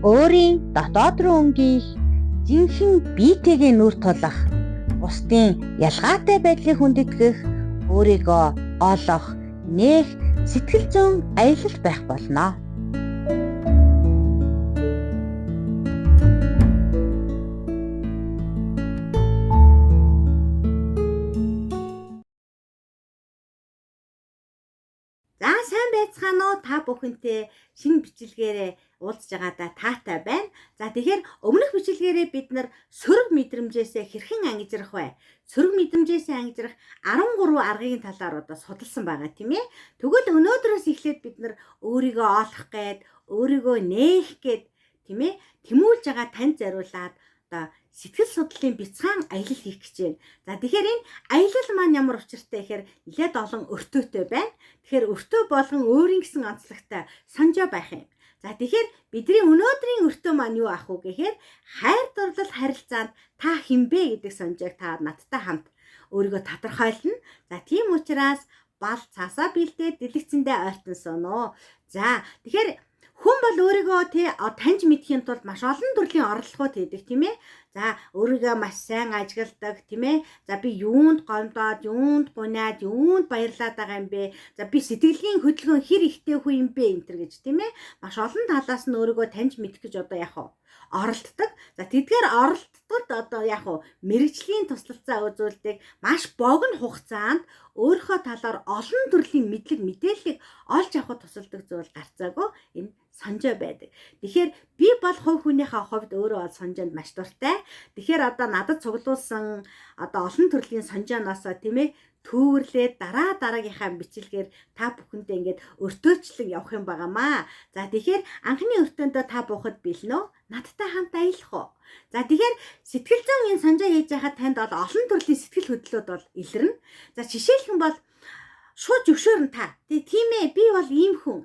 Өөрийн дотоод руу өнгийх, жинхэнэ биетэйгээ нүүр тулах, бусдын ялгаатай байдлыг хүндэтгэх, өөрийгөө олох, нээх сэтгэл зүйн аялал байх болно. За сайн байцгаана уу, та бүхэнтэй шинэ бичлэгээрээ уулзж байгаадаа таатай байна. За тэгэхээр өмнөх бичлэгээрээ бид нар сөрөг мэдрэмжээсээ хэрхэн ангижрах вэ? Сөрөг мэдрэмжээсээ ангижрах 13 аргын талаар одоо судалсан байгаа, тийм ээ. Тэгвэл өнөөдрөөс эхлээд бид нар өөрийгөө олох гээд, өөрийгөө нээх гээд, тийм ээ, тэмүүлж байгаа танд зориулаад одоо сэтгэл судлалын бяцхан аялал хийх гэж байна. За тэгэхээр энэ аялал маань ямар учиртай гэхээр нэлээд олон өртөөтэй байна. Тэгэхээр өртөө болгон өөрийн гэсэн онцлогтой санжаа байх юм. За тэгэхээр бидний өнөөдрийн өртөө маань юу ах вэ гэхээр хайр дурлал харилцаанд та хинбэ гэдэг санжааг та надтай хамт өөрийгөө тодорхойлно. За тийм учраас бал цаасаа бэлдээд дэлгэцэндээ ойртон соноо. За тэгэхээр хүн бол өөрийгөө тий таньж мэдхийн тулд маш олон төрлийн оролдлогууд хийдэг, тийм ээ. За өөрийгөө маш сайн ажигладаг, тийм ээ. За би юунд гомдоод, юунд гунаад, юунд баярлаад байгаа юм бэ? За би сэтгэлийн хөдөлгөөн хэр ихтэй хүн юм бэ энэ төр гэж, тийм ээ. Маш олон талаас нь өөрийгөө таньж мэдэх гэж одоо яах вэ? Оролддог. За тэдгээр оролдтод одоо яг уу мэрэгжлийн туслалцаа үзүүлдэг, маш богино хугацаанд өөрийнхөө талаар олон төрлийн мэдлэг мэдээллийг олж авахд тусалдаг зүйл гарцаагүй энэ сонжоо байдаг. Тэгэхээр би бол хувь хүнийхээ хувьд өөрөө бол сонжоонд маш дуртай. Тэгэхээр одоо надад цуглуулсан одоо олон төрлийн сонжооноосоо, тийм ээ, төвөрлээд дараа дараагийнхаа бичлэгээр та бүхэндээ ингээд өртөөчлөн явах юм байгаамаа. За тэгэхээр анхны өртөөндөө та бүхэд бэлнэ үү? Надтай хамт аялах уу? За тэгэхээр сэтгэл зүйн энэ санжаа хийж байхад танд бол олон төрлийн сэтгэл хөдлөлүүд бол илэрнэ. За жишээлх юм бол шууд зөвшөөрн та. Тэг тийм ээ, би бол ийм хүн.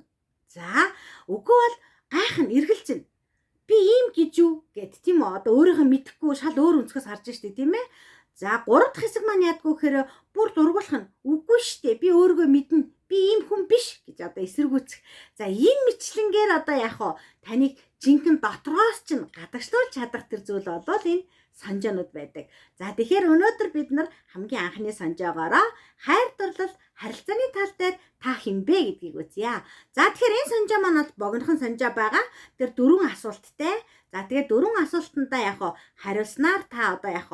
За үгүй бол гайхна, эргэлзэнэ. Би ийм гэж юу гэд, тийм үү? Одоо өөрийнхөө мэдэхгүй шал өөр өнцгөөс харж штэ, тийм ээ. За гурав дахь хэсэг маань яадгүй гэхээр бүр дургуулах нь үгүй штэ, би өөрийгөө мэднэ. Би ийм хүн биш гэж одоо эсэргүүцэх. За энэ мэтлэнгээр одоо яах вэ? Таныг жинхэнэ дотроос чинь гадагшлуулж чадах тэр зүйл болвол энэ санжаанууд байдаг. За тэгэхээр өнөөдөр бид нар хамгийн анхны санжаагаараа хайр дурлал харилцааны тал дээр та хинбэ гэдгийг үзье. За тэгэхээр энэ санжаа маань бол богинохон санжаа байгаа. Тэр дөрвөн асуулттай. За тэгээд дөрвөн асуултандаа яг хариулснаар та одоо яг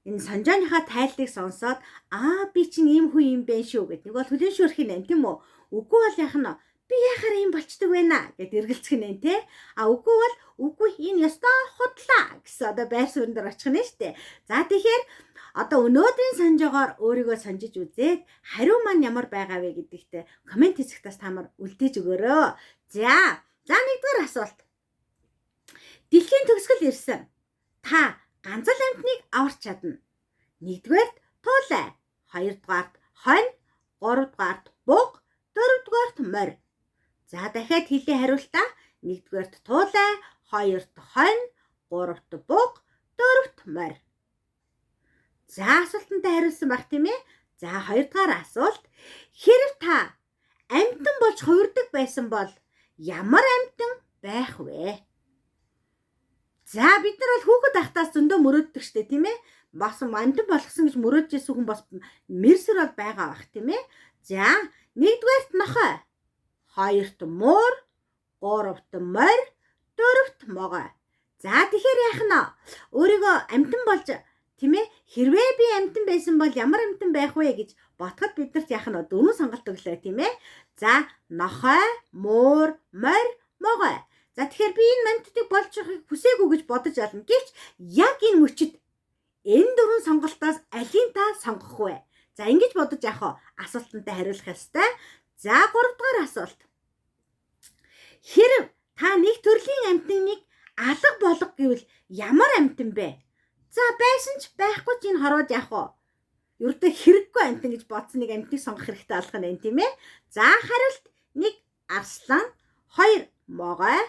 энэ санжааныхаа тайллыг сонсоод аа би чинь ийм хүн юм байна шүү гэд нэг бол хүлэн шөөрх юм, тийм үү? Үгүй бол яах нь би яхаар ийм болчдөг байна гэд эргэлзэх нь, те. А үгүй бол үгүй энэ ёстой худлаа гэсэн одоо байр суурин дээр очих нь штэ. За тэгэхээр одоо өнөөдрийн санжаагаар өөрийгөө санжиж үзээд хариу маань ямар байгаа вэ гэдэгтээ коммент хэсэгтээс та нар үлдээж өгөөрэй. За нэгдүгээр асуулт. Дэлхийн төгсгөл ирсэн. Та ганц л амьтныг аварч чадна. Нэгдүгээрт туулай, хоёрдугаарт хонь, гуравдугаарт буг, дөрөвдүгээрт морь. За дахиад хэлээ хариултаа. Нэгдүгээрт туулай, хоёрт хонь, гуравт буг, дөрөвт морь. За асуултанд хариулсан баг, тийм ээ. За хоёрдугаар асуулт. Хэрв та амьтан болж хувирдаг байсан бол ямар амьтан байх вэ? За бид нар бол хүүхэд байхдаас зөндөө мөрөөддөг штэ, тийм ээ. Бас амьтан болгосон гэж мөрөөдж исэн хүн бас мэрсэр бол байгаа бах, тийм ээ. За нэгдүгээрт нохой, хоёрт муур, гуравт морь, дөрөвт могой. За тэгэхээр яах нь вэ? Өөрийгөө амьтан болж, тийм ээ, хэрвээ би амьтан байсан бол ямар амьтан байх вэ гэж бодоход биднэрт яах нь вэ? Дөрвөн сонголт өглөө, тийм ээ. За нохой, муур, морь, могой. За тэгэхээр би энэ амьтдыг болж явахыг хүсээгүй гэж бодож ална. Гэвч яг энэ мөчид энэ дөрвөн сонголтоос алийг та сонгох вэ? За ингэж бодож яах вэ? Асуултантай хариулах ёстой. За гуравдугаар асуулт. Хэрв та нэг төрлийн амьтныг алга болго гэвэл ямар амьтан бэ? За байсан ч байхгүй ч энэ хорвоод яах вэ? Ердөө хэрэггүй амьтан гэж бодсон нэг амьтныг сонгох хэрэгтэй болох нь байна, тийм ээ. За хариулт 1 арслан, 2 могой,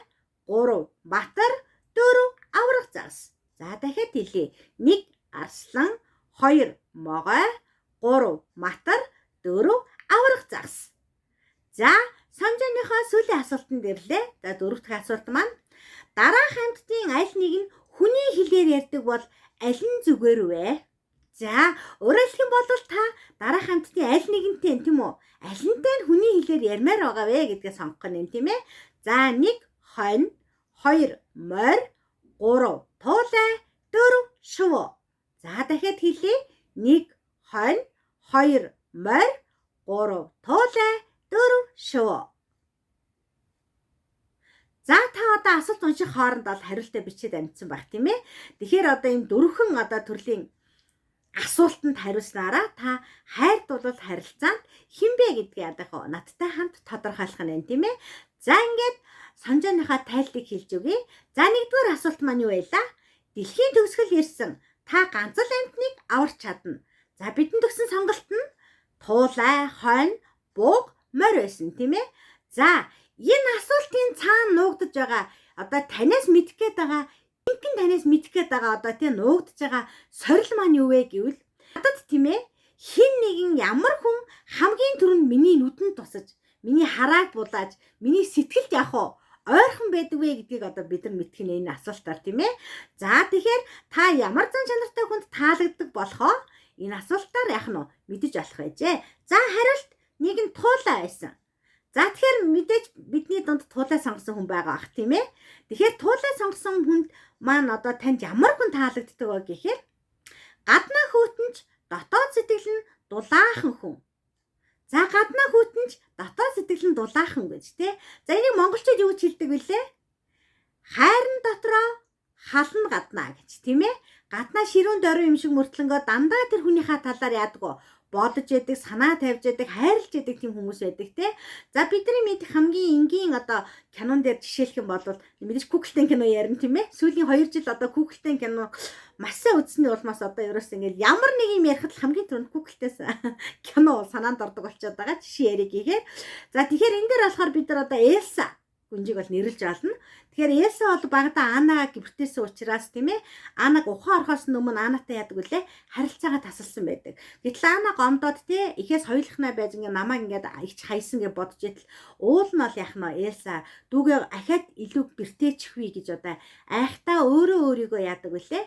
3 батар, 4 авраг загас. За дахиад хэлье. 1 арслан, 2 могой, 3 матар, 4 авраг загас. За Санжааныхаа сүүлийн асуултанд ирлээ. За, дөрөв дэх асуулт маань дараах амьтдын аль нэг нь хүний хэлээр ярьдаг бол аль нь зүгээр вэ? За, өөрөөр хэлэх юм бол та дараах амьтдын аль нэгэнтэй, тийм үү? Аль нтэй нь хүний хэлээр ярмаар байгаа вэ гэдгээ сонгох нь юм, тийм ээ. За, 1 хонь, 2 морь, 3 туулай, 4 шувуу. За, дахиад хэлье. 1 хонь, 2 морь, 3 туулай, 4 шувуу. За, та одоо асуулт унших хооронд бол хариултаа бичээд амжсан байх, тийм ээ. Тэгэхээр одоо ийм дөрвөн одоо төрлийн асуултанд хариулснараа та хайр дулал харилцаанд хэн бэ гэдгээ одоо надтай хамт тодорхойлох нь, тийм ээ. За, ингээд сонжооныхаа тайллыг хэлж өгье. За, нэгдүгээр асуулт маань юу байлаа? Дэлхийн төгсгөл ирсэн. Та ганц л амьтныг аварч чадна. За, бидэнд өгсөн сонголт нь туулай, хонь, буг, морь байсан, тийм ээ. За, энэ асуултын цаана нуугдаж байгаа, одоо танаас мэдэх гээд байгаа, ихэнх танаас мэдэх гээд байгаа, одоо тийм нуугдаж байгаа сорил маань юу вэ гэвэл надад, тийм ээ, хэн нэгэн ямар хүн хамгийн түрүүнд миний нүдэнд тусаж, миний харааг булааж, миний сэтгэлд явах уу ойрхон байдаг вэ гэдгийг одоо бид нар мэдэх нь энэ асуултаар, тийм ээ. За, тэгэхээр та ямар зан чанартай хүнд таалагддаг болохоо энэ асуултаар яах нь мэдэж болох байжээ. За, хариулт нэг нь туулай байсан. За, тэгэхээр мэдээж бидний дунд туулай сонгосон хүн байгаа ах, тийм ээ. Тэгэхээр туулай сонгосон хүнд маань одоо танд ямар хүн таалагддаг вэ гэхээр гаднаа хүйтэн ч дотоод сэтгэл нь дулаахан хүн. За, гаднаа хүйтэн ч дотоод сэтгэл нь дулаахан гэж, тий. За, энийг монголчууд юу гэж хэлдэг вүлээ? Хайр нь дотроо, хал нь гаднаа гэж, тийм ээ. Гаднаа ширүүн дорой юм шиг мөртлөнгөө дандаа тэр хүнийхээ талаар яадаг вэ? Бодож яадаг, санаа тавьж яадаг, хайрлаж яадаг тийм хүмүүс байдаг, те. За, бидний мэдих хамгийн энгийн одоо кинон дээр жишээлэх юм бол мэдээж Күүкэлтэн кино ярина, тийм ээ. Сүүлийн 2 жил одоо Күүкэлтэн кино маш сайн үзсний улмаас одоо ерөөс ингээл ямар нэг юм ярихад л хамгийн түрүүнд Күүкэлтээс кино санаанд ордог болчиход байгаа жишээ яриг гэхээр. За, тэгэхээр энэ дээр болохоор бид нар одоо Элса гүнжийг бол нэрлэж олно. Тэгэхээр Элса бол багадаа Анаа гэртээсэн учраас, тийм ээ, Анаг ухаан орохоос өмнө Анатай яадаг вүлээ? Харилцаагаа тасалсан байдаг. Гэтэл Ана гомдоод, те, ихээс хоёулахнаа байж ингээ намайг ингээд ихч хайсан гэж бодож идэл уул нь бол яах нь Элса дүүгээ ахаад илүү бэртээчихвээ гэж одоо айхтаа өөрөө өөрийгөө яадаг вүлээ?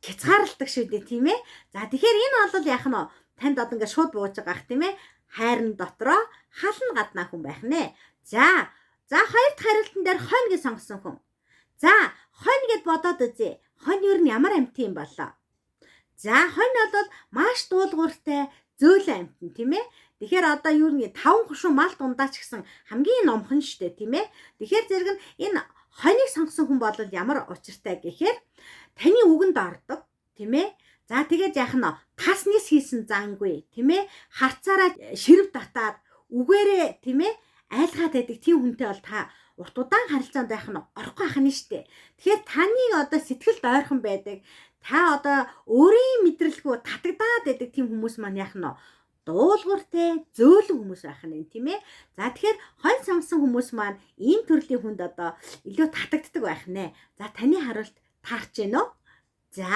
Хязгаарладаг шүү дээ, тийм ээ. За, тэгэхээр энэ бол яах нь танд одоо ингээ шууд бууж байгаа ах, тийм ээ. Хайр нь дотроо, хал нь гаднаа хүн байх нэ. За, хоёр дахь хариултан дээр хонь гэж сонгосон хүн. За, хонь гэд бодоод үзье. Хонь юу нь ямар амьтан юм болоо? За, хонь бол маш дуулууртай, зөөлөн амьтан, тийм ээ. Тэгэхээр одоо юу нэг таван хушуу мал дундаа ч гэсэн хамгийн номхон штэ, тийм ээ. Тэгэхээр зэрэг нь энэ хоныг сонгосон хүн бол ямар учиртай гэхээр таны үгэнд ордог, тийм ээ. За, тэгээд яах нь таснаас хийсэн зангүй, тийм ээ. Харцаараа ширв татаад үгээрээ, тийм ээ, айлгаад байдаг тийм хүнтэй бол та урт удаан харилцаанд байх нь орохгүй ах нь штэ. Тэгэхээр таныг одоо сэтгэлд ойрхон байдаг, та одоо өөрийн мэдрэлгүй татагдаад байдаг тийм хүмүүс маань яах нь дуулууртай, зөөлөн хүмүүс байх нь, тийм ээ. За, тэгэхээр хонь сонгосон хүмүүс маань ийм төрлийн хүнд одоо илүү татагддаг байх нэ. За, таны хариулт таарч гэнэ үү? За,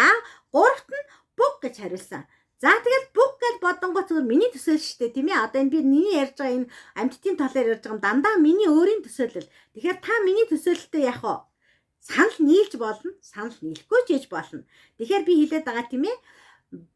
гуравт нь буг гэж хариулсан. За, тэгэл буг гэж бодонгоо зүгээр миний төсөөлөл шүү дээ, тийм ээ. Одоо энэ би миний ярьж байгаа энэ амьтдын талаар ярьж байгаа юм дандаа миний өөрийн төсөөлөл. Тэгэхээр та миний төсөөлөлтөй яах вэ? Санал нийлж болно, санал нийлэхгүй ч ээж болно. Тэгэхээр би хэлээд байгаа, тийм ээ.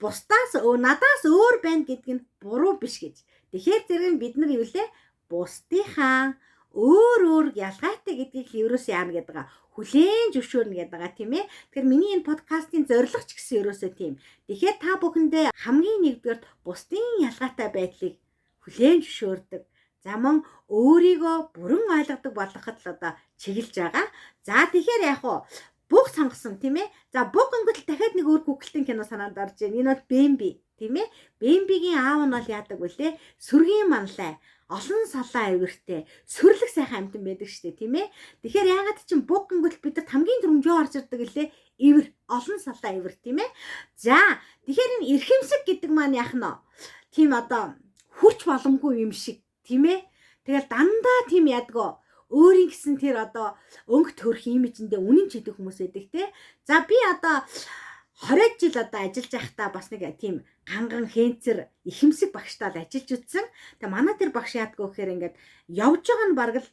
Бусдаас надаас өөр байна гэдг нь буруу биш гэж. Тэгэхээр зэрэг бид нар юу лээ? Бусдынхаа өөр өөр ялгаатай гэдгийг л ерөөсөө яана гэдэг байгаа. Хүлээн зөвшөөрнө гэдэг байгаа, тийм ээ. Тэгэхээр миний энэ подкастын зорилго ч гэсэн ерөөсөө тийм. Тэгэхээр та бүхэндээ хамгийн нэгдүгээрт бусдын ялгаатай байдлыг хүлээн зөвшөөрдөг. За, мөн өөрийгөө бүрэн ойлгодог болгоход л одоо чиглэж байгаа. За, тэгэхээр яг уу буг сонгосон, тийм ээ. За, буг өнгөтөл дахиад нэг өөр Google-ийн кино санаанд орж байна. Энэ бол Бэмби, тийм ээ. Бэмбигийн аав нь бол яадаг вүлээ? Сүргийн манлай, олон салаа авиртай, сүрлэг сайхан амьтан байдаг шүү дээ, тийм ээ. Тэгэхээр яагаад чинь буг гингүүл бид нарт хамгийн түрүүнд юу орж ирдэг гэлээ? Ивэр, олон салаа ивэр, тийм ээ. За, тэгэхээр энэ эрхэмсэг гэдэг маань яах нь тийм одоо хүрч боломгүй юм шиг, тийм ээ. Тэгэл дандаа тийм ядгоо өөрийн гэсэн тэр одоо өнгө төрх имижэндээ үнэн ч гэдэг хүмүүс байдаг, те. За, би одоо 20 жил одоо ажиллаж байхдаа бас нэг тийм ганган хэнцэр ихэмсэг багштаа л ажиллаж үтсэн. Тэгээ манай тэр багш яадгүй гэхээр ингээд явж байгаа нь бараг л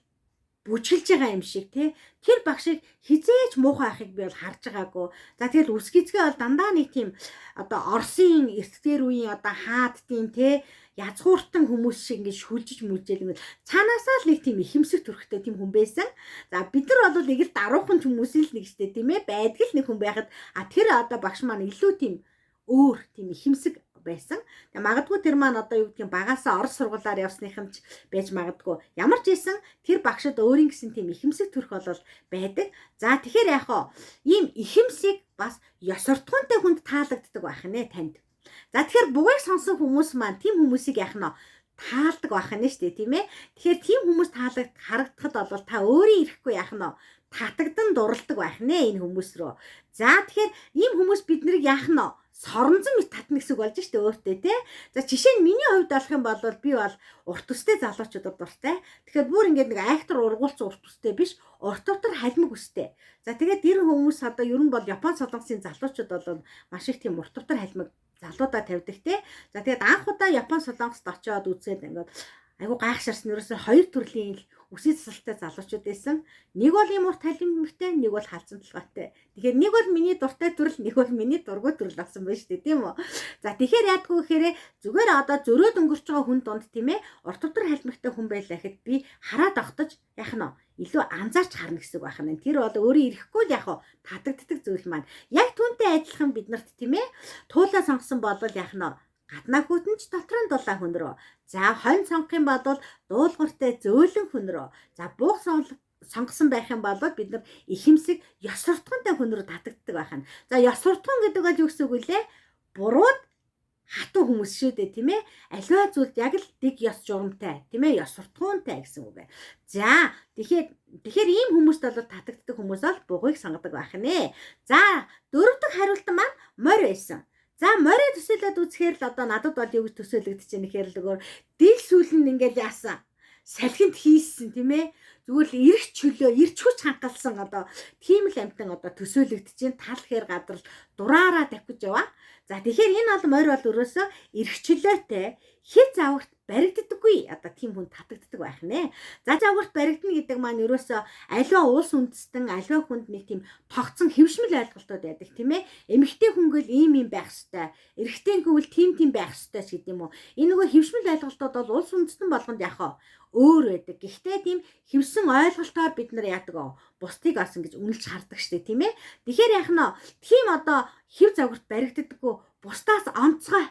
бүжгэлж байгаа юм шиг тий. Тэр багшийг хизээж муухай ахыг би бол харж байгаагүй. За тэгэл үс гизгээ бол дандаа нэг тийм одоо Оросын эртдэр үеийн одоо хаадтын тий язгууртан хүмүүс шиг ингээд шүлжиж мүлжээл ингээд цаанаасаа л нэг тийм ихэмсэг төрхтэй тийм хүн байсан. За бид нар бол нэг л даруухан хүмүүсийн л нэг штэ тийм байдаг л нэг хүн байхад а тэр одоо багш маань илүү тийм өөр тийм ихэмсэг байсан. Тэгээ магадгүй тэр маань одоо юу гэдгийг багасаа орос сургуулаар явсныхан ч байж магадгүй. Ямар ч байсан тэр багшид өөрийн гэсэн тийм ихэмсэг төрх болол байдаг. За тэгэхээр яах вэ? Ийм ихэмсэг бас ёс суртахуунтай хүнд таалагддаг байх нэ танд. За тэгэхээр бугыг сонсон хүмүүс маань тийм хүмүүсийг яах нь таалдаг байх нь шүү дээ, тийм ээ. Тэгэхээр тийм хүмүүс таалагд харагдахад бол та өөрийн ирэхгүй яах нь татагдан дурладаг байх нэ энэ хүмүүс рүү. За тэгэхээр ийм хүмүүс бид нарыг яах нь соронзон мэт татна гэсэн үг болж штэ өөртөө тий. За жишээ нь миний хувьд болох юм бол би бол урт өстэй залуучуудад дуртай. Тэгэхээр бүр ингээд нэг айхтар ургуулсан урт өстэй биш, урт утар халимг өстэй. За тэгээд тэр хүмүүс одоо ер нь бол Япон солонгосын залуучууд бол маш их тийм урт утар халимг залуудаа тавьдаг те. За тэгээд анх удаа Япон солонгост очиод үзээд ингээд айгу гайхшаарсан. Ерөөсөө хоёр төрлийн л үсийн засалтай залуучууд байсан. Нэг бол ийм урт халимгтай, нэг бол халзан толгойтой. Тэгэхээр нэг бол миний дуртай төрөл, нэг бол миний дургүй төрөл болсон байна шүү дээ, тийм үү? За тэгэхээр яадгүй гэхээр зүгээр одоо зөрөөд өнгөрч байгаа хүн дунд тийм урт утар халимгтай хүн байлаа гэхэд би хараад огтож яах нь илүү анзаарч харна гэсэн үг байна. Тэр бол өөрөө ирэхгүй л яах вэ? Татагддаг зүйл маань. Яг түүнтэй адилхан бид нарт тийм туулаа сонгосон бол яах нь гаднаа хүтэн ч дотор нь дулаан хүн рүү. За хонь сонгох юм бол дуулууртай зөөлөн хүн рүү. За буух сонгосон байх юм бол бид нар ихэмсэг ёс суртахуунтай хүн рүү татагддаг байх нь. За ёс суртахуун гэдэг бол юу гэсэн үг вэ? Бурууд хатуу хүмүүс шүү дээ, тийм ээ. Аливаа зүйлд яг л дэг ёс журамтай, тийм ёс суртахуунтай гэсэн үг. За тэгэхээр ийм хүмүүст бол татагддаг хүмүүс бол бугуйг сонгодог байх нэ. За дөрөв дэх хариулт маань морь байсан. За морио төсөөлөд үзэхээр л одоо надад бол юу гэж төсөөлөгдөж чинь гэхээр л нөгөө дил сүүл нь ингээл яасан салхинд хийссэн тийм зүгээр л эрх чөлөө эрч хүч хангалсан одоо тийм л амтан одоо төсөөлөгдөж чинь тал хээр газар дураараа тавих гэж яваа. За тэгэхээр энэ бол морь бол өрөөсөө эрх чөлөөтэй хэв завагт баригддаггүй одоо тийм хүн татагддаг байх нэ. За завагт баригдана гэдэг маань ерөөсөө аливаа улс үндэстэн аливаа хүнд нэг тийм тогтсон хэвшмэл ойлголтууд байдаг тийм ээ. Эмэгтэй хүн гэл ийм ийм байх ёстой. Эрэгтэй хүн гэл тийм тийм байх ёстой ч гэдэг юм уу. Энэ нөгөө хэвшмэл ойлголтууд бол улс үндэстэн болгонд яхаа өөр байдаг. Гэхдээ тийм хэвсэн ойлголтоор бид нар яадаг вэ? Бусдыг бас ингэж үнэлж хардаг штэ тийм ээ. Тэгэхээр яах нь тийм одоо хэв загварт баригддаггүй бусдаас онцгой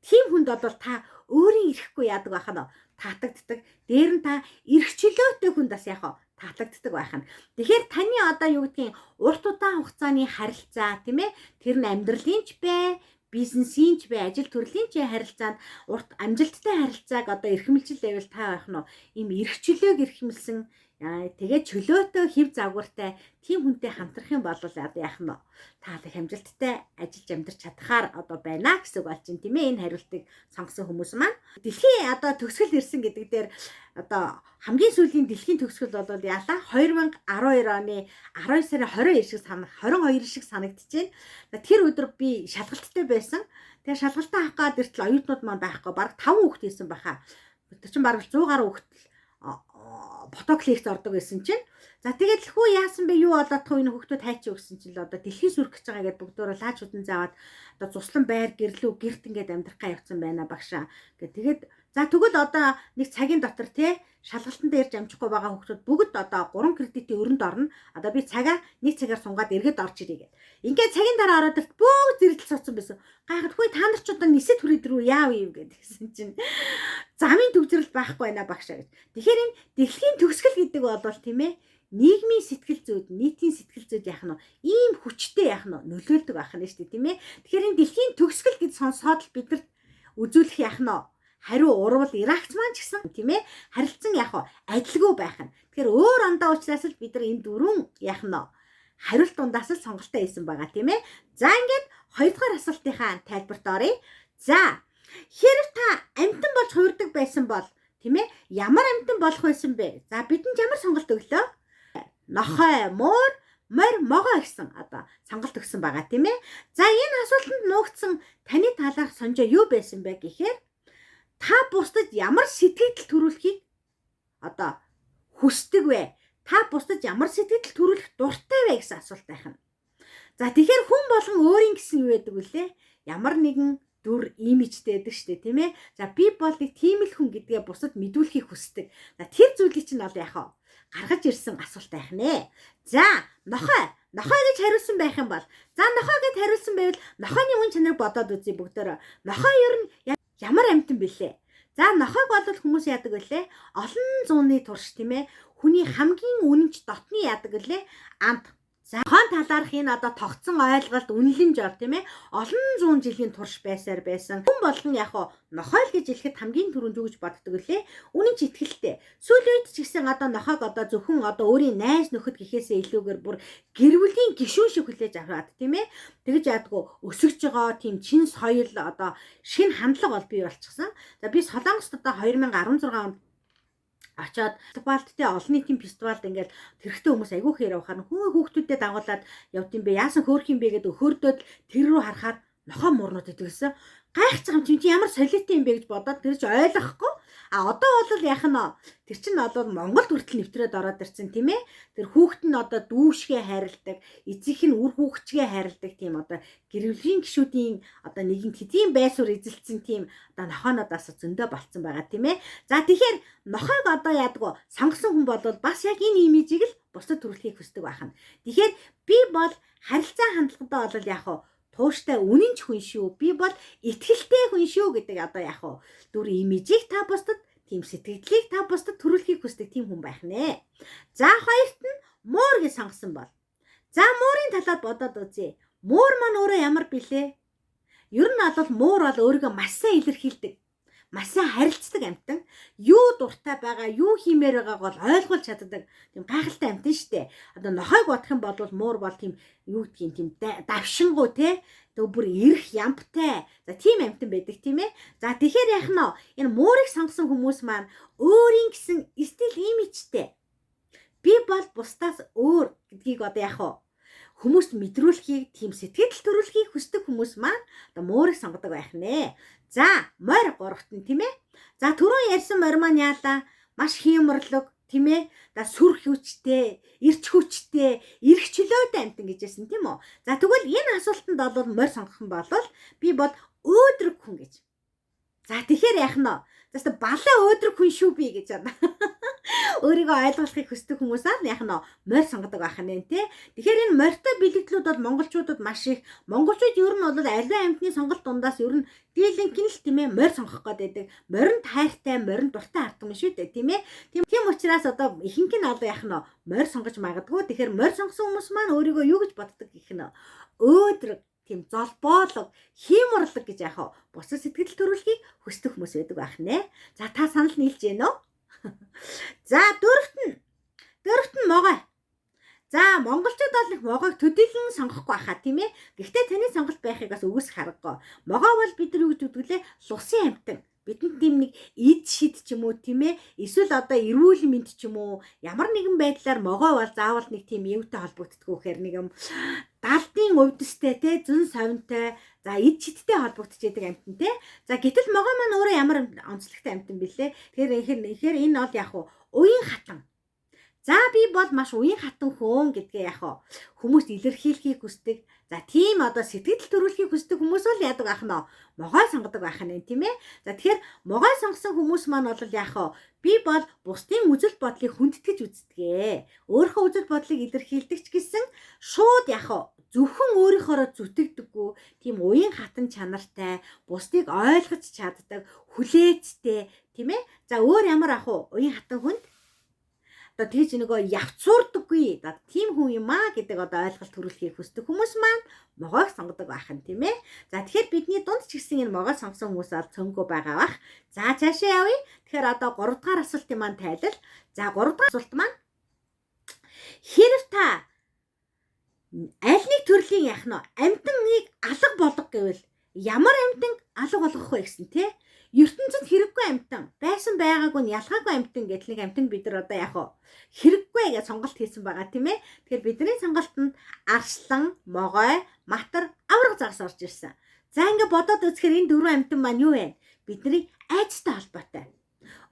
тийм хүнд бол та өөрийн ирэхгүй яадаг байх нь таатагддаг. Дээр нь та эрх чөлөөтэй хүнд бас яах вэ? Таатагддаг байх нь. Тэгэхээр таны одоо юу гэдгийг урт удаан хугацааны харилцаа тийм тэр нь амьдралын ч бай, бизнесийн ч бай, ажил төрлийн ч харилцаанд урт амжилттай харилцааг одоо эрхэмлжил байвал та байх нь ийм эрх чөлөөг эрхэмлсэн тэгээд чөлөөтэй хэв загвартай тийм хүнтэй хамтрах юм бол одоо яах нь та их амжилттай ажиллаж амьдарч чадхаар одоо байна гэсэн үг болж байна тийм ээ. Энэ хариултыг сонгосон хүмүүс маань дэлхийн одоо төгсгөл ирсэн гэдэг дээр одоо хамгийн сүүлийн дэлхийн төгсгөл бол яалаа 2012 оны 12 сарын 22 шиг 22 шиг санагдчихээн. Тэр өдөр би шалгалттай байсан. Тэгээ шалгалтаа авах гээд иртэл оюутнууд маань байхгүй. Бараг 5 хүүхэд байсан баха. Тэр чинь бараг 100 гаруй хүүхэд поток лекц ордог байсан чинь. За тэгээд л хүү яасан бэ, юу болоод туу энэ хүүхдүүд хайчи өгсөн чинь л одоо дэлхийн сүрх гэж байгаа гэдээ бүгдөө лааж хүдэн заавад одоо цуслан байр гэрлүү гэрт ингээд амьдрах га явцсан байна багшаа. Гэ тэгээд за тэгвэл одоо нэг цагийн дотор те шалгалтанд ирж амжихгүй байгаа хүүхдүүд бүгд одоо 3 кредитийн өрөнд орно. Одоо би цагаа нэг цагаар сунгаад эргээд орж ирье гэд. Ингээд цагийн дараа ороод ирт бүгд зэрдэл суудсан байсан. Гайхад хүй та нар ч одоо нисэд хүрээд рүү яав юм гэд гэсэн чинь замын төвзрэл байхгүй байна багшаа гэж. Тэгэхээр энэ дэлхийн төгсгөл гэдэг бол тийм нийгмийн сэтгэл зүйд, нийтийн сэтгэл зүйд яах нь ийм хүчтэй яах нь нөлөөлдөг байх нь шүү дээ тийм ээ. Тэгэхээр энэ дэлхийн төгсгөл гэж сонсоод л бидэрт үзүүлэх яах нь хариу урвал Иракч маань ч гэсэн тийм харилцан яах вэ адилгүй байх нь. Тэгэхээр өөр ондоо учраас л бид нар энэ дөрвөн яах нь хариулт дундаас л сонголтоо хийсэн байгаа тийм ээ. За ингээд хоёрдугаар асуултынхаа тайлбарт оръё. За хэрв та амьтан болж хувирдаг байсан бол тийм ямар амьтан болох байсан бэ? За бидэнд ямар сонголт өглөө? Нохой, муур, морь, могой гэсэн одоо сонголт өгсөн байгаа, тийм ээ. За, энэ асуултанд нуугдсан таны талаарх сонжоо юу байсан бэ гэхээр та бусдад ямар сэтгэл төрүүлэхийг одоо хүсдэг вэ? Та бусдад ямар сэтгэл төрүүлэх дуртай вэ гэсэн асуулт байх нь. За, тэгэхээр хүн болгон өөрийн гэсэн юу байдаг вүлээ? Ямар нэгэн дүр имижтэй байдаг шүү дээ, тийм ээ. За, би бол нэг тийм л хүн гэдгээ бусдад мэдүүлэхийг хүсдэг. За, тэр зүйлийг чинь бол яах вэ? Гаргаж ирсэн асуулт байх нэ. За, нохой, нохой гэж хариулсан байх юм бол, за, нохой гэж хариулсан байвал нохойны үн чанарыг бодоод үзье бүгдөө. Нохой ер нь ямар амьтан бэлээ? За, нохойг бол хүмүүс яадаг вүлээ? Олон зууны турш, тийм ээ, хүний хамгийн үнэнч дотны яадаг вүлээ? Амт. За, хон талаарх энэ одоо тогтсон ойлголт, үнэлэмж ор, тийм ээ, олон зуун жилийн турш байсаар байсан. Хүн болгон яг хоо нохойл гэж хэлэхэд хамгийн түрүүнд юу гэж боддог вүлээ? Үнэн ч итгэлтэй. Сүүлийн үед ч гэсэн одоо нохойг одоо зөвхөн одоо өөрийн найз нөхөд гэхээсээ илүүгээр бүр гэр бүлийн гишүүн шиг хүлээж аваад, тийм ээ. Тэгж яадгүй өсөж байгаа тийм чин соёл, одоо шинэ хандлага бол бий болчихсон. За, би Солонгост одоо 2016 онд очоод фестивалд, те, олон нийтийн фестивалд ингээл тэрхтээ хүмүүс айгүй хээр явахаар хүүхдүүдэд дагуулад явд юм бэ, яасан хөөрх юм бэ гэдээ өхөрдөөд тэр рүү харахаар нохоо муурнууд идэг гэсэн. Гайхаж байгаа юм чи ямар солиотой юм бэ гэж бодоод тэр чи ойлгохгүй. А одоо бол яах нь, тэр чинь бол Монголд хүртэл нэвтрээд ороод ирсэн, тийм ээ. Тэр хүүхэд нь одоо дүүшгээ хайрладаг, эцэг нь үр хүүхчгээ хайрладаг тийм одоо гэр бүлийн гишүүдийн одоо нэгэн тэдийн байр суурь эзэлсэн тийм одоо нохоонодоос зөндөө болцсон байгаа, тийм ээ. За, тэгэхээр нохойг одоо яадаг сонгосон хүн бол бас яг энэ имижийг л бусдад төрүүлэхийг хүсдэг байх нь. Тэгэхээр би бол харилцаа хандлагадаа бол яах вэ? Тууштай үнэнч хүн шүү. Би бол итгэлтэй хүн шүү гэдэг одоо яах вэ? Дүр имижийг та бусдад, тийм сэтгэлдлийг та бусдад төрүүлэхийг хүсдэг тийм хүн байх нэ. За, хоёрт нь муур гэж сонгосон бол. За, муурын талаар бодоод үзье. Муур маань өөрөө ямар билээ? Ер нь бол муур бол өөрийгөө маш сайн илэрхийлдэг, маш сайн харилцдаг амьтан. Юу дуртай байгаа, юу хиймээр байгааг бол ойлгуулж чаддаг. Тийм гайхалтай амьтан штэ. Одоо нохойг бодох юм бол муур бол тийм юу гэдгийг тийм давшингуу, те. Тэг бүр эрх ямптай. За, тийм амьтан байдаг, тийм ээ. За, тэгэхээр яах нь, энэ муурыг сонгосон хүмүүс маань өөрийн гэсэн стил имижтэй. Би бол бусдаас өөр гэдгийг одоо яах вэ? Хүмүүст мэдрүүлэхийг, тийм сэтгэл төрүүлэхийг хүсдэг хүмүүс маань одоо муурыг сонгодог байх нэ. За, морь гуравт нь, тийм ээ. За, түрүүн ярьсан морь маань яалаа? Маш хийморлог, тийм ээ. За, сүр хүчтэй, эрч хүчтэй, эрх чөлөөтэй амьтан гэж хэлсэн, тийм үү? За, тэгвэл энэ асуултанд бол морь сонгох юм бол би бол өөдрөг хүн гэж. За, тэгэхээр яах нь вэ? За, балаа өөдрөг хүн шүү би гэж байна. Өөрийгөө ойлгохыг хүсдэг хүмүүс аа яах нь, морь сонгодог байх нь, тий. Тэгэхээр энэ морьтой бэлэгдлүүд бол монголчуудад маш их. Монголчууд ер нь бол аливаа амьтны сонголт дундаас ер нь дийлэнх нь л, тийм ээ, морь сонгох гээд байдаг. Моринд хайртай, моринд дуртай хардсан юм шүү дээ, тийм ээ. Тийм учраас одоо ихэнх нь одоо яах нь, морь сонгож магадгүй. Тэгэхээр морь сонгосон хүмүүс маань өөрийгөө юу гэж боддог гэх нь өөдрөг, тийм золбоолог, хийморлог гэж яах вэ? Бусад сэтгэл төрүүлэхийг хүсдэг хүмүүс байдаг байх нэ. За, та санал нийлж гэнэ үү? За, дөрөвт нь могой. За, монголчууд бол их могойг төдийлөн сонгохгүй байхаа, тийм ээ. Гэхдээ таны сонголт байхыг бас үгүйсэх аргагүй. Могой бол бид нар юу гэж өгдөг лээ? Лусын амьтан. Бидэнд тийм нэг эд шид ч юм уу, тийм ээ, эсвэл одоо эрүүл мэнд ч юм уу, ямар нэгэн байдлаар могой бол заавал нэг тийм юутай холбогддгоо гэхээр нэг юм далдын увдистай, те, зөн совинтой, за, эд шидтэй холбогдож идэг амьтан, те. За, гэтэл могой маань өөрөө ямар онцлогтой амьтан бэлээ? Тэгэхээр энэ бол яг уу уян хатан. За, би бол маш уян хатан хүн гэдгээ яг хүмүүст илэрхийлэхийг хүсдэг. За, тийм одоо сэтгэл төрүүлэхийг хүсдэг хүмүүс бол яадаг ах нь, могой сонгодог байх нь, тийм ээ. За, тэгэхээр могой сонгосон хүмүүс маань бол яах вэ? Би бол бусдын үзэл бодлыг хүндэтгэж үздэг. Өөрийнхөө үзэл бодлыг илэрхийлдэг ч гэсэн шууд яах вэ? Зөвхөн өөрийнхоороо зүтгэдэггүй, тийм уян хатан чанартай, бусдыг ойлгож чаддаг, хүлээцтэй, тийм ээ. За, өөр ямар ах вэ? Уян хатан хүнд одоо тэгж нөгөө явцуурдаггүй тийм хүн юм аа гэдэг одоо ойлголт төрүүлэхийг хүсдэг хүмүүс маань могойг сонгодог байх нь, тийм ээ. За, тэгэхээр бидний дунд ч гэсэн энэ могой сонгосон хүмүүс бол цөөнгөө байгаа бах. За, цаашаа явъя. Тэгэхээр одоо 3 дугаар асуултын маань тайлал. За, 3 дугаар асуулт маань: хэрв та аль нэг төрлийн яах нь амьтаныг алга болго гэвэл ямар амьтан алга болгох вэ гэсэн, тий? ертөнцөд хэрэггүй амьтан, байсан байгаагүй нь ялгаагүй амьтан гэдэл нэг амьтан бид нар одоо яг хэрэггүй гэж сонголт хийсэн байгаа тийм ээ. Тэгэхээр бидний сонголтод арслан, могой, матар, аварга загас орж ирсэн. За ингээ бодоод үзэхээр энэ дөрвөн амьтан маань юу вэ? Бидний айцтай холбоотой.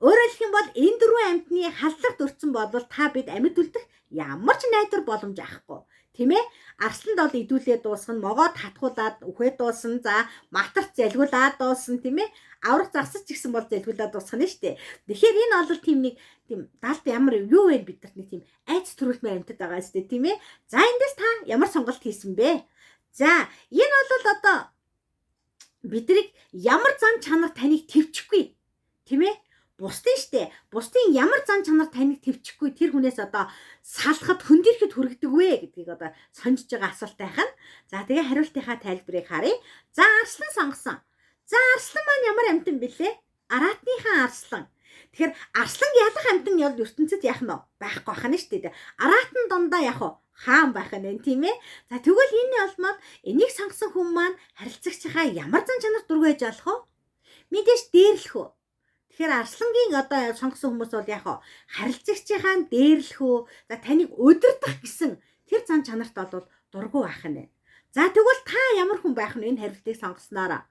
Өөрөөр хэлэх юм бол энэ дөрвөн амьтны халдлагт өртсөн бол та бид амьд үлдэх ямар ч найдвар боломж авахгүй. Тийм ээ? Арсланд бол идүүлээ дуусгана, могоод хатгуулад үхээ дуусна, за матарт залгуулад дуусна, тийм ээ? Аврах загсаж ч гэсэн бол залгуулад дуусгана шүү дээ. Тэгэхээр энэ бол тийм нэг тийм далд ямар юу вэ бидэрт нэг тийм айц төрүүлмээр амьтад байгаа шүү дээ, тийм ээ? За эндээс та ямар сонголт хийсэн бэ? За энэ бол одоо бидрийг ямар зан чанар таныг төвчихгүй, тийм ээ? Бусдын штэ. Бусдын ямар зан чанар таныг төвчихгүй тэр хүнээс одоо салахад хөндөрөхөд хүргэдэг вэ гэдгийг одоо сонжиж байгаа асуулт байх нь. За тэгээ хариултынхаа тайлбарыг харъя. За арслан сонгосон. За арслан маань ямар амьтан бэлээ? Араатныхаа арслан. Тэгэхээр арслан ялах амьтан ял ертөнцид яах нь вэ? Байхгүй байх нь штэ. Араатан дундаа яах вэ? Хаан байх нь тийм ээ. За тэгвэл энэ олмоод энийг сонгосон хүн маань харилцагчийнхаа ямар зан чанарт дургүй байж болох вэ? Мэдээж дээрлэх үү? Тэгэхээр арслангийн одоо сонгосон хүмүүс бол яг харилцагчийнхаа дээрлэх үү, за таныг удирдах гэсэн тэр зан чанарт бол дургүй байх нь. За тэгвэл та ямар хүн байх нь энэ хариултыг сонгосноороо.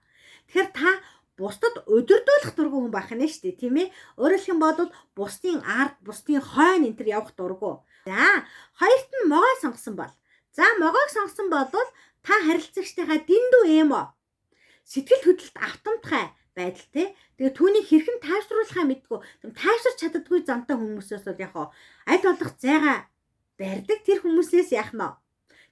Тэгэхээр та бусдад удирдуулах дургүй хүн байх нь шүү дээ, тийм ээ. Өөрөөр хэлэх юм бол бусдын ард, бусдын хойно энэ төр явах дургүй. За хоёрт нь могой сонгосон бол. За могойг сонгосон бол та харилцагчдынхаа дэндүү эмо сэтгэл хөдлөлт автомтгай байдал те. Тэгээ түүнийг хэрхэн тайвшруулахаа мэдгүй. Тайвширч чаддаггүй зантай хүмүүсээс бол яг аль болох зайгаа барьдаг тэр хүмүүсээс яах нь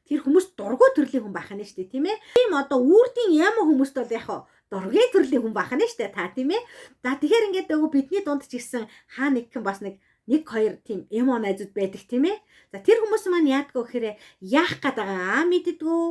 тэр хүмүүс дургүй төрлийн хүн байх нь шүү дээ, тийм ээ. Тийм одоо үрдийн яма хүмүүст бол яг дургийн төрлийн хүн байх нь шүү дээ, та тийм ээ. За тэгэхээр ингээд нөгөө бидний дунд ч гэсэн хаа нэг хэн бас нэг хоёр тийм эмо найзууд байдаг тийм ээ. За тэр хүмүүс маань яадгүй гэхээр яах гээд байгаагаа мэддэггүй,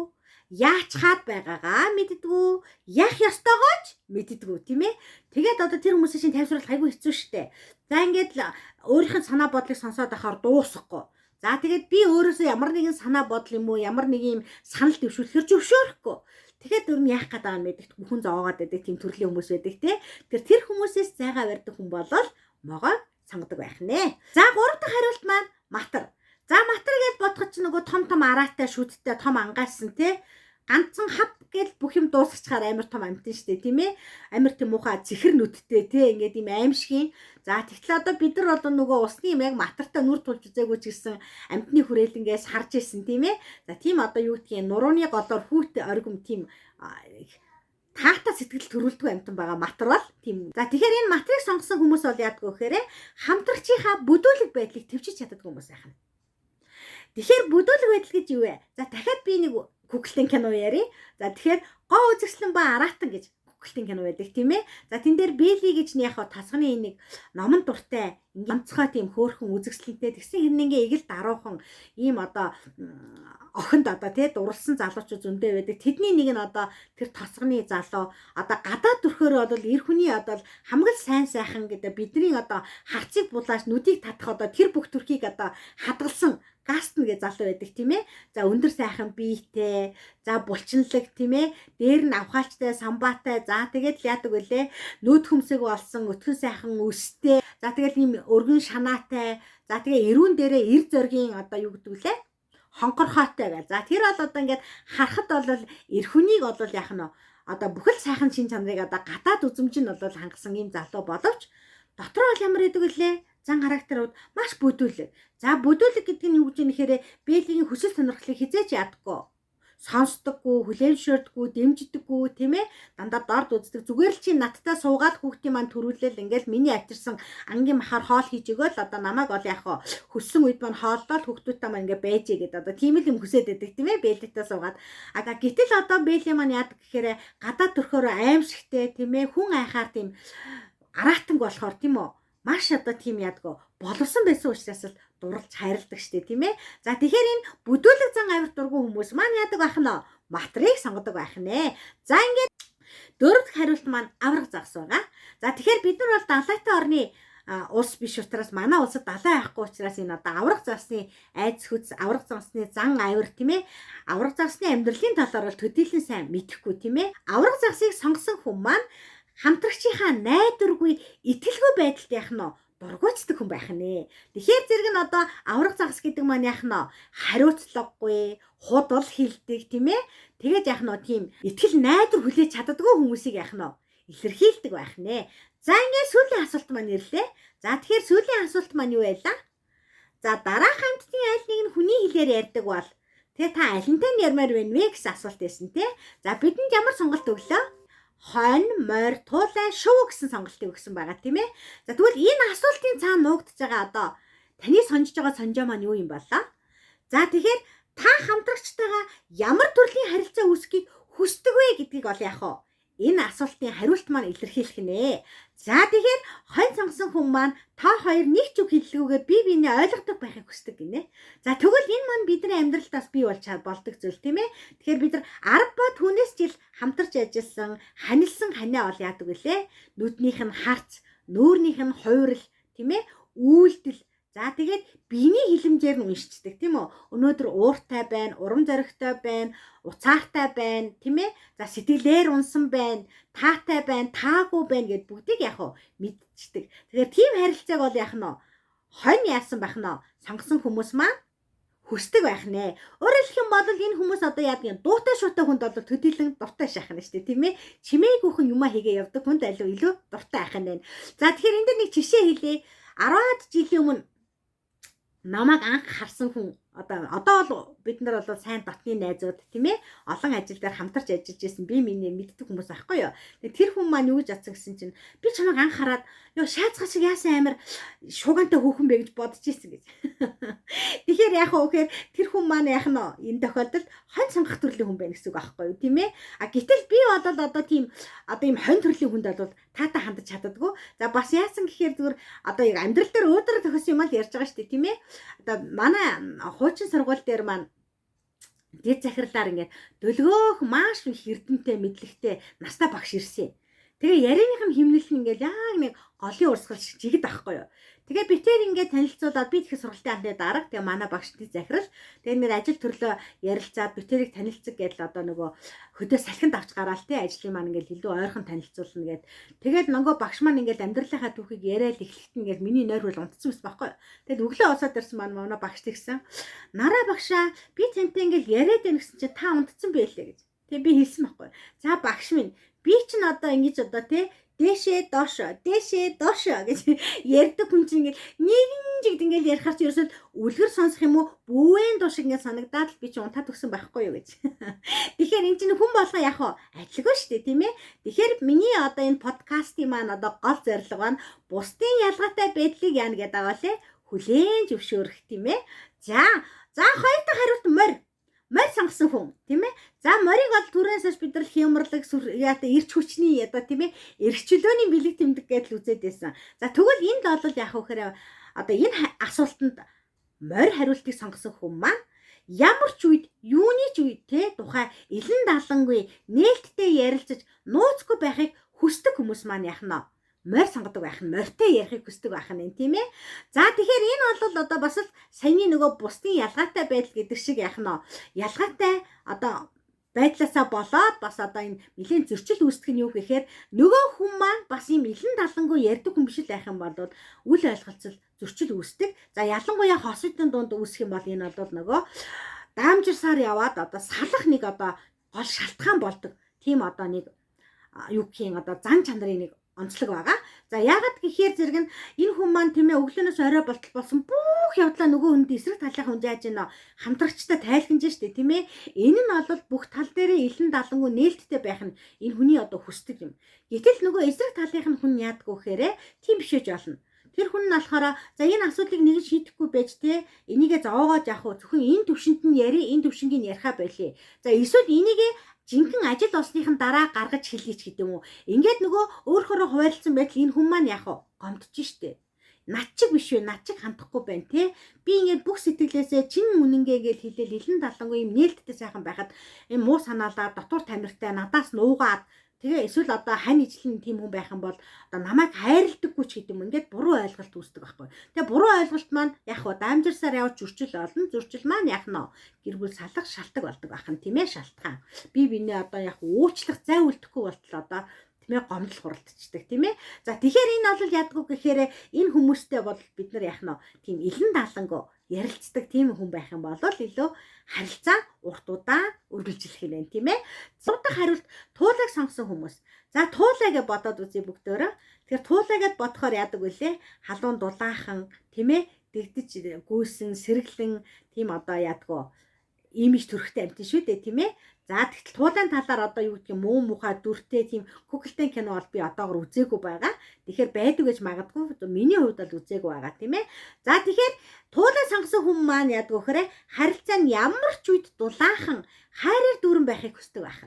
яачхаад байгаагаа мэддэггүй, яах ёстойгоо ч мэддэггүй тийм ээ. Тэгээд одоо тэр хүмүүсийн чинь тайвшруулах айгүй хэцүү шттэ. За ингээд л өөрийнх нь санаа бодлыг сонсоод байхаар дуусахгүй. За тэгээд би өөрөөсөө ямар нэгэн санаа бодол юм уу, ямар нэг юм санал дэвшүүлэхэр зөвшөөрөхгүй. Тэгээд өөр нь яах гээд байгаа юм мэддэг хүн зовоогоод байдаг тийм төрлийн хүмүүс байдаг те. Тэр хүмүүсээс зайгаа барьдаг хүн болол могоо сонгодог байх нэ. За гурав дахь хариулт маань матар. За матар гэж бодоход чи нөгөө том том араатай шүдтэй том ангайлсан те. Ганцхан хав гэл бүх юм дуусчихаар амар том амтэн штэ тийм ээ. Амар тийм муухай зэхэр нүдтэй те ингээд юм аимшигын. За тэгтэл одоо бид нар одоо нөгөө усны юм яг матартай нүр тулж үзээгүй ч гэсэн амтны хүрээлэнгээс харж ирсэн тийм ээ. За тийм одоо юу гэдгийг нурууны голоор хүүт оргим тийм таатай сэтгэл төрүүлдэггүй амтан байгаа матар бол тийм. За тэгэхээр энэ матрыг сонгосон хүмүүс бол яадгүй гэхээр хамтрагчийнхаа бүдүүлэг байдлыг төвчиж чаддаг хүмүүс байх нь. Тэгэхээр бүдүүлэг байдал гэж юу вэ? За дахиад би нэг Google-ийн кино ярив. За тэгэхээр гоо үзэсгэлэн ба араатан гэж Google-ийн кино байдаг тийм ээ. За тэн дээр Бэли гэж нь яг тасганы нэг номон дуртай онцгой тийм хөөрхөн үзэсгэлэнтэй тэгсэн хэрнэнгээ эгэл даруухан ийм одоо охинд одоо тий дурлсан залуучууд зөндөө байдаг. Тэдний нэг нь одоо тэр тосгоны залуу одоо гадаад төрхөөр бол эр хүний одоо хамаг сайн сайхан гэдэг бидний одоо харцыг булааш нүдийг татах одоо тэр бүх төрхийг одоо хадгалсан Гастон гэж залуу байдаг тийм ээ. За өндөр сайхан биетэй, за булчинлаг тийм ээ. Дээр нь авхаалчтай, самбаатай. За тэгээд л яадаг вүлээ. Нүүд хөмсөг болсон, өтгөн сайхан өстэй. За тэгэл ийм өргөн шанаатай. За тэгээ эрүүн дээрээ эр зоригийн одоо юу гэдэг вүлээ? Хонхорхойтой гэл. За тэр бол одоо ингээд харахад бол эр хүнийг бол яах нь одоо бүхэл сайхан шин чанарыг одоо гадаад үзмж нь бол хангасан ийм залуу боловч дотроо бол ямар гэдэг вүлээ? Зан характерууд маш бүдүүлэг. За бүдүүлэг гэдэг нь юу гэж юм нэхэрэ Бэлгийн хүсэл сонирхлыг хизээч ядаггүй. Сонсдоггүй, хүлээн зөвшөөрдөггүй, дэмждэггүй тийм ээ. Дандаа дорд үздэг. Зүгээр л чи надтай суугаад хүүхдийн маань төрүүлэл ингээл миний авчирсан ангийн махаар хоол хийж өгөөл одоо намайг бол яах вэ? Хөссөн үед маань хооллол хүүхдүүдтэй маань ингээ байж гээд одоо тийм л юм хүсээд байдаг тийм ээ. Бэлэгтэй суугаад. А гэтэл одоо Бэлийн маань яадаг гэхээр гадаад төрхөөрөө аимшигтэй тийм ээ. Хүн айхаар тийм араатанг болохоор тийм үү? Маш одоо тийм ядгүй боловсон байсан учраас л дурлж хайрладаг штэ тийм ээ. За тэгэхээр энэ бүдүүлэг зан авир дургүй хүмүүс маань яадаг байх нь матрыг сонгодог байх нэ. За ингээд дөрөв дэх хариулт маань авраг загас байгаа. За тэгэхээр бид нар бол далайтай орны улс биш учраас манай улсад далай байхгүй учраас энэ одоо авраг загасны айц хөц, авраг загасны зан авир тийм ээ. Авраг загасны амьдралын талаар бол төдийлөн сайн мэдэхгүй тийм ээ. Авраг загасыг сонгосон хүн маань Хамтрагчийнхаа найдваргүй, итгэлгүй байдалд яах нь дургуйцдаг хүн байх нэ. Тэгэхээр зэрэг нь одоо авраг загас гэдэг маань яах нь хариуцлагагүй, худал хилдэг, тийм ээ. Тэгээд яах нь тийм итгэл найдвар хүлээж чаддаггүй хүмүүсийг яах нь илэрхийлдэг байх нэ. За, ингээд сүүлийн асуулт маань ирлээ. За, тэгэхээр сүүлийн асуулт маань юу байлаа? За, дараах амьтдын аль нэг нь хүний хэлээр ярьдаг бол тэгээ та алинтай нь ярмаар байна вэ гэсэн асуулт байсан тий. За, бидэнд ямар сонголт өглөө? Хонь, морь, туулай, шувуу гэсэн сонголтыг өгсөн байгаа, тийм ээ. За, тэгвэл энэ асуултын цаана нуугдж байгаа одоо таны сонжиж байгаа сонжоо маань юу юм болоо? За, тэгэхээр та хамтрагчтайгаа ямар төрлийн харилцаа үүсгэхийг хүсдэг вэ гэдгийг бол яах вэ? Энэ асуултын хариулт маань илэрхийлэх нэ. За, тэгэхээр хонь сонгосон хүн маань та хоёр нэг ч үг хэллэгүүгээр бие биенээ ойлгодог байхыг хүсдэг гинэ. За, тэгвэл энэ маань бидний амьдралд бас бий болж болдог зүйл, тийм ээ. Тэгэхээр бид нар 10 ба түүнээс жил хамтарч ажилласан, ханилсан ханиа бол яадаг вүлээ? Нүднийх нь харц, нүүрнийх нь хувирал, тийм ээ, үйлдэл. За, тэгээд биений хилэмжээр нь уншицдаг, тийм үү? Өнөөдөр ууртай байна, урам зоригтой байна, уцаартай байна, тийм ээ? За, сэтгэлээр унсан байна, таатай байна, таагүй байна гэд бүгдийг яг уу мэдчихдэг. Тэгэхээр тийм харилцааг бол яах нь хонь яасан байх нь сонгосон хүмүүс маань хүсдэг байх нэ. Өөрөөр хэлэх юм бол энэ хүмүүс одоо яадаг юм? Дуутай шуутай хүнд бол төдийлөн дуртай шахах нь шүү дээ, тийм ээ? Чимээгүйхэн юмаа хийгээ явдаг хүнд алив илүү дуртай байх нь байна. За, тэгэхээр энэ дээр нэг жишээ хэлье. 10-аад жилийн өмнө намайг анх харсан хүн одоо бол бид нар бол сайн дотны найзууд, тийм ээ, олон ажил дээр хамтарч ажиллаж исэн, би миний мэддэг хүмүүс аахгүй юу. Тэгээ тэр хүн маань юу гэж бодсон гэсэн чинь би чамайг анх хараад ёо шаацгаа шиг яасан амар шугантай хүүхэн бэ гэж бодож исэн гэж. Тэгэхээр яг уу гэхээр тэр хүн маань яг нь энэ тохиолдолд хонь сонгох төрлийн хүн байна гэсэн үг аахгүй юу, тийм ээ. А гэтэл би бол одоо тийм одоо ийм хонь төрлийн хүнд бол таатай хандаж чаддаггүй. За, бас яасан гэхээр зүгээр одоо яг амьдрал дээр өөдрө тохисон юм ал ярьж байгаа шүү дээ, тийм ээ. Одоо манай хуучин сургууль дээр маань дэд захирлаар ингээд дөлгөөх маш их эрдэмтэй, мэдлэгтэй настай багш ирсэн. Тэгээ ярианых нь химнэл нь ингээд яг нэг голын урсгал шиг жигд ахгүй юу. Тэгээ би тэр ингээд танилцуулаад, би тэгэхээр сургалтын анхны дарга, тэгээ манай багшны захирал, тэгээ ингээд ажил төрлөө ярилцаад би тэрийг танилцаг гэдэл одоо нөгөө хөдөө салхинд авч гараал те, ажлын маань ингээд илүү ойрхон танилцуулна гэд. Тэгээд нөгөө багш маань ингээд амьдралынхаа түүхийг яриад эхлэхэд ингээд миний нойр хөл унтсан байсан байхгүй. Тэгээд өглөө усаад ирсэн маань манай багш тэгсэн. "Нараа багшаа, би тантай ингээд яриад байна гэсэн чинь та унтсан байлээ" гэж. Тэгээ би хэлсэн байхгүй. "За, багш минь, би чинь одоо ингэж одоо те дээшээ доошоо, дээшээ доошоо гэж ярьдаг хүн чинь ингээл нэгэн жигд ингээл ярихаар чи ерөөсөө үлгэр сонсох юм уу, бүүэн дуу шиг ингээд санагдаад л би чи унтаад өгсөн байхгүй юу" гэж. Тэгэхээр эн чинь хүн болгоо яг хаа адилгүй шүү дээ, тийм ээ. Тэгэхээр миний одоо энэ подкастын маань одоо гол зорилго маань бусдын ялгаатай байдлыг яана гэдэг байгаа лээ, хүлээн зөвшөөрөх, тийм ээ. За за хоёр дахь хариулт морь. Морь сонгосон хүн, тийм ээ. За, морийг бол түрээс хойш бид нар хямралаг, яата эрч хүчний одоо, тийм ээ, эрхчлөөний бэлэг тэмдэг гэдэл үзээд байсан. За, тэгвэл энд бол яг хөөхөр одоо энэ асуултанд морь хариултыг сонгосон хүн маань ямар ч үед, юуны ч үед те тухай илэн далангүй нээлттэй ярилцаж нууцгүй байхыг хүсдэг хүмүүс маань яах нь морь сонгодог байх нь, морьтой ярихыг хүсдэг байх нь, тийм ээ. За, тэгэхээр энэ бол одоо бас л саяны нөгөө бусдын ялгаатай байдал гэдэг шиг яах нь ялгаатай одоо байдлаасаа болоод бас одоо энэ нэлийн зөрчил үүсгэх нь юу гэхээр нөгөө хүн маань бас ийм илэн далангүй ярьдаг хүн биш л байх юм бол үл ойлголцол зөрчил үүсдэг. За, ялангуяа хосуудын дунд үүсэх юм бол энэ бол нөгөө даамжирсаар яваад одоо салах нэг одоо гол шалтгаан болдог. Тийм одоо нэг юу гэх юм, одоо зан чанарын нэг онцлог байгаа. За, яагаад гэхээр зэрэг нь энэ хүн маань, тийм ээ, өглөөнөөс орой болтол болсон бүх явдлаа нөгөө хүнд, эсрэг талынхаа хүн яаж гинэ хамтрагчтай тайлхинж штэ, тийм ээ. Энэ нь бол бүх тал дээрээ илэн далангүй нээлттэй байх нь энэ хүний одоо хүсдэг юм. Гэтэл нөгөө эсрэг талынх нь хүн яадгүй гэхээр тийм биш ээж болно. Тэр хүн нь болохоор за энэ асуудлыг нэгэн шийдэхгүй байж те энийгээ зовоогоод явах уу, зөвхөн энэ төвшөнд нь яри, энэ төвшингийг яриха болиё. За, эсвэл энийгээ жинхэнэ ажил болсныхан дараа гаргаж хэлье ч гэдэг юм уу. Ингээд нөгөө өөрөөрөө хуваарлцсан байтал энэ хүн маань яах вэ? Гомдож штэ. Над чиг биш вэ? Над чиг хандахгүй байна те. Би ингээд бүх сэтгэлээсээ чин үнэнгээ гэж хэлээл илэн далангүй юм нээлттэй сайхан байхад юм муу санаалаа дотуур тамиртай надаас нуугаад, тэгээ эсвэл одоо хань ижлэн тийм хүн байх юм бол одоо намайг хайрладаггүй ч гэдэг юм, ингээд буруу ойлголт үүсдэг байхгүй. Тэгээ буруу ойлголт маань яг хуу дамжирсаар явж зөрчил олно. Зөрчил маань яг нь гэр бүл салах шалтгаан болдог байх нь, тийм ээ, шалтгаан. Би бинээ одоо яг уучлах зай үлдэхгүй болтол одоо Тийм ээ, гомдол хуралдчихдаг, тийм ээ. За, тэгэхээр энэ бол ядгүй гэхээр энэ хүмүүстэй бол бид нар яах нь тийм илэн далангүй ярилцдаг тийм хүн байх юм бол илүү харилцаа урт удаан үргэлжлэх юм байна, тийм ээ. Гурав дахь хариулт туулайг сонгосон хүмүүс. За, туулай гэж бодоод үзье бүгдөөрөө. Тэгэхээр туулай гэд бодохоор яадаг вүлээ? Халуун дулаахан, тийм ээ, дэгдэж гүйсэн, сэргэлэн тийм одоо яадгүй имиж төрхтэй амьтан шүү дээ, тийм ээ. За, тэгтэл туулайн талаар одоо юу гэдгийг муу мухай дүртэй тийм хүүхэлдэйн кино бол би одоогор үзээгүй байгаа. Тэгэхээр байдаг гэж магадгүй. Миний хувьд бол үзээгүй байгаа, тийм ээ. За, тэгэхээр туулай сонгосон хүн маань яадаг вэ гэхээр харилцаа нь ямар ч үед дулаахан хайраар дүүрэн байхыг хүсдэг байх.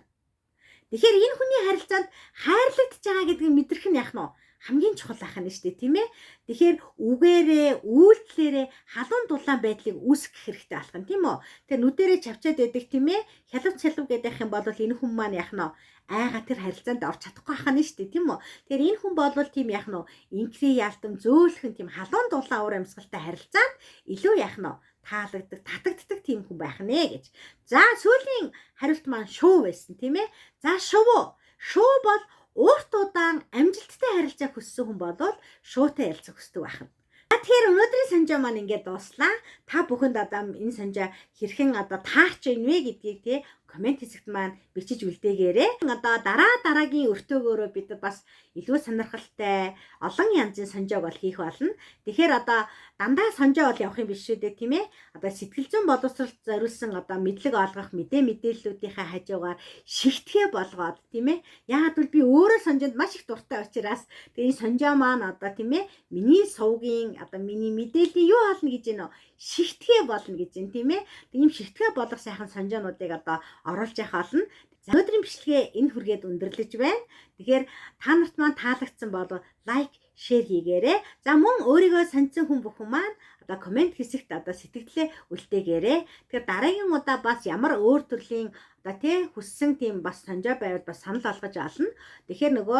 Тэгэхээр энэ хүний харилцаанд хайрлагдж байгаа гэдгийг мэдрэх нь яах нь вэ? Хамгийн чухал байх нь шүү дээ, тийм ээ. Тэгэхээр үгээрээ, үйлдэлээрээ халуун дулаан байдлыг үүсгэх хэрэгтэй болох нь, тийм үү? Тэгэхээр нүдэрээ чавчаад байдаг, тийм ээ. Хялав цалав гэдэг юм бол энэ хүн маань яах нь айгаа тэр харилцаанд орч чадахгүй байх нь шүү дээ, тийм үү? Тэгэхээр энэ хүн бол тийм яах нь инкри яалтан зөөлхөн тийм халуун дулаан уур амьсгалтай харилцаанд илүү яах нь таалагддаг, татагддаг тийм хүн байх нэ гэж. За, сүүлийн хариулт маань шувуу байсан, тийм ээ. За, шувуу. Шувуу бол урт удаан амжилттай харилцааг хүссэн хүн болвол шуутай ярилцах хүсдэг байх нь. Тэгэхээр өнөөдрийн санжаа маань ингээд дууслаа. Та бүхэнд одоо энэ санжаа хэрхэн одоо таарч байна вэ гэдгийг те comment хэсэгт маань бичиж үлдээгээрэй. Одоо дараа дараагийн өртөөгөөрөө бид бас илүү сонирхолтой олон янзын санжааг бол хийх болно. Тэгэхээр одоо дандаа санжаа бол явах юм биш шүү дээ, тийм ээ. Одоо сэтгэл зүйн боловсролд зориулсан одоо мэдлэг олгох мэдээ мэдээллүүдийнхээ хажуугаар шигтгэе болгоод, тийм ээ. Яагаад гэвэл би өөрөө санжаанд маш их дуртай учраас тэгээ энэ санжаа маань одоо, тийм ээ, миний сувгийн одоо миний мэдээллийн юу болно гэж байна вэ? Шигтгэе болно гэж байна, тийм ээ. Тэгээ ийм шигтгэе болох сайхан санжаануудыг одоо оруулж явах болно. За, өнөөдрийн бичлэгээ энэ хүргээд өндөрлөж байна. Тэгэхээр та нарт маань таалагдсан бол like, share хийгээрэй. За, мөн өөрийгөө сонирхсан хүн бүхэн маань одоо comment хэсэгт одоо сэтгэлдээ үлдээгээрэй. Тэгэхээр дараагийн удаа бас ямар өөр төрлийн одоо тий хүссэн тийм бас сонжоо байвал бас санал болгож олно. Тэгэхээр нөгөө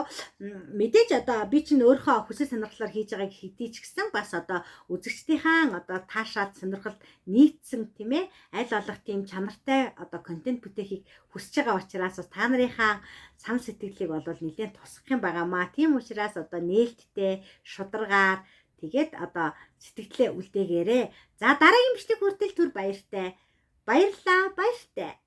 мэдээж одоо би чинь өөрийнхөө хүсэл сонирхлоор хийж байгааг хэдий ч гэсэн бас одоо үзэгчдийнхаа одоо таашаал сонирхолд нийцсэн, тийм ээ, аль болох тийм чанартай одоо контент бүтээхийг хүсэж байгаа учраас та нарынхаа санал сэтгэлийг бол нэлээд тусгах юм байгаамаа. Тийм учраас одоо нээлттэй шударгаар тэгээд одоо сэтгэлдээ үлдээгээрэй. За, дараагийн бичлэг хүртэл түр баяртай. Баярлалаа, баяртай.